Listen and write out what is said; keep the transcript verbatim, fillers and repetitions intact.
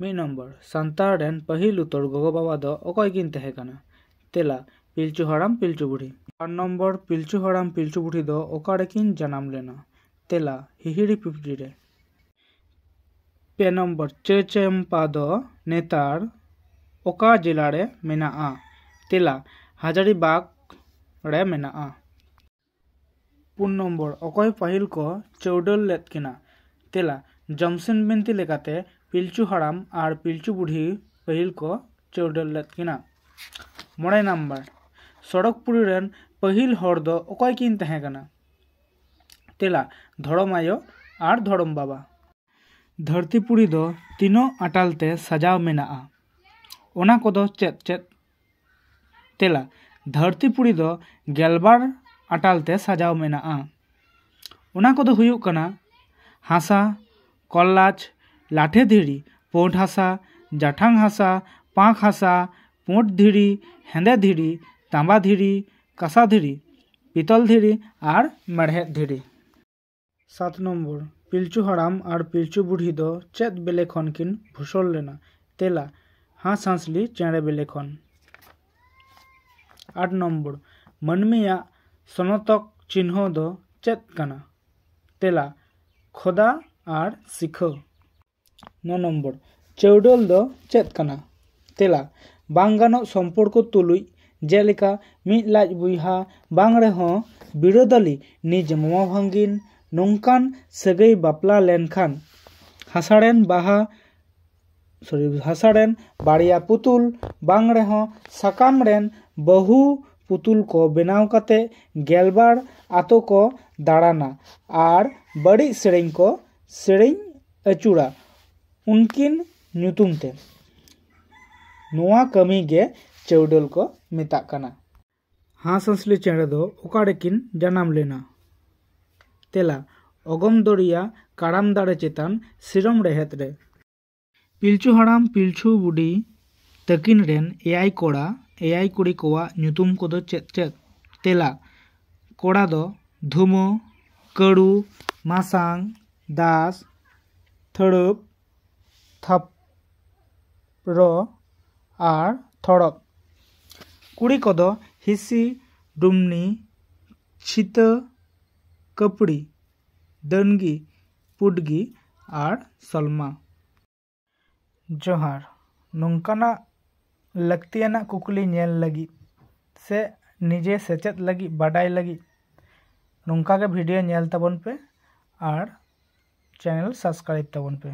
ᱢᱤᱫ ᱱᱚᱢᱵᱚᱨ, ᱥᱟᱱᱛᱟᱲ ᱨᱮᱱ ᱯᱟᱹᱦᱤᱞ ᱩᱛᱟᱹᱨ ᱜᱚᱜᱚ ᱵᱟᱵᱟ ᱫᱚ ᱚᱠᱚᱭ ᱠᱤᱱ ᱛᱟᱦᱮᱸ ᱠᱟᱱᱟ? ᱛᱮᱞᱟ, ᱯᱤᱞᱪᱩ ᱦᱟᱲᱟᱢ ᱯᱤᱞᱪᱩ ᱵᱩᱲᱦᱤ᱾ ᱵᱟᱨ ᱱᱚᱢᱵᱚᱨ, ᱯᱤᱞᱪᱩ ᱦᱟᱲᱟᱢ ᱯᱤᱞᱪᱩ ᱵᱩᱲᱦᱤ ᱫᱚ ᱚᱠᱟ ᱨᱮᱠᱤᱱ ᱡᱟᱱᱟᱢ ᱞᱮᱱᱟ? ᱛᱮᱞᱟ, ᱦᱤᱦᱤᱲᱤ ᱯᱤᱯᱤᱲᱤ ᱨᱮ᱾ ᱯᱮ ᱱᱚᱢᱵᱚᱨ, ᱪᱟᱹᱭ ᱪᱟᱢᱯᱟ ᱫᱚ ᱱᱮᱛᱟᱨ ᱚᱠᱟ ᱡᱮᱞᱟ ᱨᱮ ᱢᱮᱱᱟᱜᱼᱟ? ᱛᱮᱞᱟ, ᱦᱟᱡᱟᱨᱤᱵᱟᱜᱽ ᱨᱮ ᱢᱮᱱᱟᱜᱼᱟ᱾ ᱯᱩᱱ ᱱᱚᱢᱵᱚᱨ, ᱚᱠᱚᱭ ᱯᱟᱹᱦᱤᱞ ᱠᱚ ᱪᱟᱹᱣᱰᱟᱹᱞ ᱞᱮᱫ ᱠᱤᱱᱟ? ᱛᱮᱞᱟ, ᱡᱚᱢᱥᱤᱢ ᱵᱤᱱᱛᱤ ᱞᱮᱠᱟᱛᱮ ᱯᱤᱞᱪᱩ ᱦᱟᱲᱟᱢ ᱟᱨ ᱯᱤᱞᱪᱩ ᱵᱩᱲᱦᱤ ᱯᱟᱹᱦᱤᱞ ᱠᱚ ᱪᱟᱹᱣᱰᱟᱹᱞ ᱞᱮᱫ ᱠᱤᱱᱟ᱾ ᱢᱚᱬᱮ ᱱᱟᱢᱵᱟᱨ, ᱥᱚᱲᱚᱠᱯᱩᱨᱤ ᱨᱮᱱ ᱯᱟᱹᱦᱤᱞ ᱦᱚᱲ ᱫᱚ ᱚᱠᱚᱭ ᱠᱤᱱ ᱛᱟᱦᱮᱸ ᱠᱟᱱᱟ? ᱛᱮᱞᱟ, ᱫᱷᱚᱨᱚᱢ ᱟᱭᱳ ᱟᱨ ᱫᱷᱚᱨᱚᱢ ᱵᱟᱵᱟ᱾ ᱫᱷᱟᱹᱨᱛᱤᱯᱩᱨᱤ ᱫᱚ ᱛᱤᱱᱟᱹᱜ ᱟᱴᱟᱞ ᱛᱮ ᱥᱟᱡᱟᱣ ᱢᱮᱱᱟᱜᱼᱟ? ᱚᱱᱟ ᱠᱚᱫᱚ ᱪᱮᱫ ᱪᱮᱫ? ᱛᱮᱞᱟ, ᱫᱷᱟᱹᱨᱛᱤᱯᱩᱨᱤ ᱫᱚ ᱜᱮᱞᱵᱟᱨ ᱟᱴᱟᱞ ᱛᱮ ᱥᱟᱡᱟᱣ ᱢᱮᱱᱟᱜᱼᱟ᱾ ᱚᱱᱟ ᱠᱚᱫᱚ ᱦᱩᱭᱩᱜ ᱠᱟᱱᱟ ᱦᱟᱥᱟ, ᱠᱚᱞᱞᱟᱪ, ᱞᱟᱴᱷᱮ ᱫᱷᱤᱨᱤ, ᱯᱩᱸᱰ ᱦᱟᱥᱟ, ᱡᱟᱴᱷᱟᱝ ᱦᱟᱥᱟ, ᱯᱟᱸᱠ ᱦᱟᱥᱟ, ᱯᱩᱸᱰ ᱫᱷᱤᱨᱤ, ᱦᱮᱸᱫᱮ ᱫᱷᱤᱨᱤ, ᱛᱟᱸᱵᱟ ᱫᱷᱤᱨᱤ, ᱠᱟᱸᱥᱟ ᱫᱷᱤᱨᱤ, ᱯᱤᱛᱚᱞ ᱫᱷᱤᱨᱤ ᱟᱨ ᱢᱮᱲᱦᱮᱫ ᱫᱷᱤᱨᱤ᱾ ᱥᱟᱛ ᱱᱚᱢᱵᱚᱨ, ᱯᱤᱞᱪᱩ ᱦᱟᱲᱟᱢ ᱟᱨ ᱯᱤᱞᱪᱩ ᱵᱩᱲᱦᱤ ᱫᱚ ᱪᱮᱫ ᱵᱮᱞᱮ ᱠᱷᱚᱱ ᱠᱤᱱ ᱵᱷᱩᱥᱚᱲ ᱞᱮᱱᱟ? ᱛᱮᱞᱟ, ᱦᱟᱸᱥᱼᱦᱟᱸᱥᱞᱤ ᱪᱮᱬᱮ ᱵᱮᱞᱮ ᱠᱷᱚᱱ᱾ ᱟᱴ ᱱᱚᱢᱵᱚᱨ, ᱢᱟᱹᱱᱢᱤᱭᱟᱜ ᱥᱚᱱᱚᱛᱚᱠ ᱪᱤᱱᱦᱟᱹ ᱫᱚ ᱪᱮᱫ ᱠᱟᱱᱟ? ᱛᱮᱞᱟ, ᱠᱷᱚᱫᱟ ᱟᱨ ᱥᱤᱠᱷᱟᱹ᱾ ᱱᱚ ᱱᱚᱢᱵᱚᱨ, ᱪᱟᱹᱣᱰᱟᱹᱞ ᱫᱚ ᱪᱮᱫ ᱠᱟᱱᱟ? ᱛᱮᱞᱟ, ᱵᱟᱝ ᱜᱟᱱᱚᱜ ᱥᱚᱢᱯᱚᱨᱠᱚ ᱛᱩᱞᱩᱡ, ᱡᱮᱞᱮᱠᱟ ᱢᱤᱫ ᱞᱟᱡ ᱵᱚᱭᱦᱟ ᱵᱟᱝ ᱨᱮᱦᱚᱸ ᱵᱤᱨᱟᱹᱫᱟᱹᱞᱤ ᱱᱤᱡ ᱢᱟᱢᱟ ᱵᱷᱟᱝᱜᱤᱱ, ᱱᱚᱝᱠᱟᱱ ᱥᱟᱹᱜᱟᱹᱭ ᱵᱟᱯᱞᱟ ᱞᱮᱱᱠᱷᱟᱱ᱾ ᱦᱟᱥᱟ ᱨᱮᱱ ᱵᱟᱦᱟ, ᱥᱚᱨᱤ, ᱦᱟᱥᱟ ᱨᱮᱱ ᱵᱟᱨᱭᱟ ᱯᱩᱛᱩᱞ ᱵᱟᱝ ᱨᱮᱦᱚᱸ ᱥᱟᱠᱟᱢ ᱨᱮᱱ ᱵᱟᱹᱦᱩ ᱯᱩᱛᱩᱞ ᱠᱚ ᱵᱮᱱᱟᱣ ᱠᱟᱛᱮ ᱜᱮᱞᱵᱟᱨ ᱟᱛᱳ ᱠᱚ ᱫᱟᱬᱟᱱᱟ ᱟᱨ ᱵᱟᱹᱲᱤᱡ ᱥᱮᱨᱮᱧ ᱠᱚ ᱥᱮᱨᱮᱧ ᱟᱹᱪᱩᱨᱟ ᱩᱱᱠᱤᱱ ᱧᱩᱛᱩᱢ ᱛᱮ᱾ ᱱᱚᱣᱟ ᱠᱟᱹᱢᱤ ᱜᱮ ᱪᱟᱹᱣᱰᱟᱹᱞ ᱠᱚ ᱢᱮᱛᱟᱜ ᱠᱟᱱᱟ᱾ ᱦᱟᱸᱥᱼᱦᱟᱸᱥᱞᱤ ᱪᱮᱬᱮ ᱫᱚ ᱚᱠᱟ ᱨᱮᱠᱤᱱ ᱡᱟᱱᱟᱢ ᱞᱮᱱᱟ? ᱛᱮᱞᱟ, ᱚᱜᱚᱢ ᱫᱚᱨᱭᱟ ᱠᱟᱲᱟᱢ ᱫᱟᱨᱮ ᱪᱮᱛᱟᱱ ᱥᱤᱨᱚᱢ ᱨᱮᱦᱮᱫ ᱨᱮ᱾ ᱯᱤᱞᱪᱩ ᱦᱟᱲᱟᱢ ᱯᱤᱞᱪᱩ ᱵᱩᱰᱷᱤ ᱛᱟᱹᱠᱤᱱ ᱨᱮᱱ ᱮᱭᱟᱭ ᱠᱚᱲᱟ, ᱮᱭᱟᱭ ᱠᱩᱲᱤ ᱠᱚᱣᱟᱜ ᱧᱩᱛᱩᱢ ᱠᱚᱫᱚ ᱪᱮᱫ ᱪᱮᱫ? ᱛᱮᱞᱟ, ᱠᱚᱲᱟ ᱫᱚ ᱫᱷᱩᱢᱟᱹ, ᱠᱟᱹᱲᱩ, ᱢᱟᱥᱟᱝ, ᱫᱟᱥ, ᱛᱷᱟᱹᱲᱟᱹᱯ, ᱛᱷᱟᱯ-, ᱨᱚ ᱟᱨ ᱛᱷᱚᱲᱚᱠ᱾ ᱠᱩᱲᱤ ᱠᱚᱫᱚ ᱦᱤᱥᱤ, ᱰᱩᱢᱱᱤ, ᱪᱷᱤᱛᱟᱹ, ᱠᱟᱹᱯᱲᱤ, ᱫᱟᱹᱱᱜᱤ, ᱯᱩᱰᱜᱤ ᱟᱨ ᱥᱚᱞᱢᱟ᱾ ᱡᱚᱦᱟᱨ᱾ ᱱᱚᱝᱠᱟᱱᱟᱜ ᱞᱟᱹᱠᱛᱤᱭᱟᱱᱟᱜ ᱠᱩᱠᱞᱤ ᱧᱮᱞ ᱞᱟᱹᱜᱤᱫ ᱥᱮ ᱱᱤᱡᱮ ᱥᱮᱪᱮᱫ ᱞᱟᱹᱜᱤᱫ, ᱵᱟᱰᱟᱭ ᱞᱟᱹᱜᱤᱫ ᱱᱚᱝᱠᱟ ᱜᱮ ᱵᱷᱤᱰᱤᱭᱳ ᱧᱮᱞ ᱛᱟᱵᱚᱱ ᱯᱮ ᱟᱨ ᱪᱮᱱᱮᱞ ᱥᱟᱵᱥᱠᱨᱟᱭᱤᱵ ᱛᱟᱵᱚᱱ ᱯᱮ᱾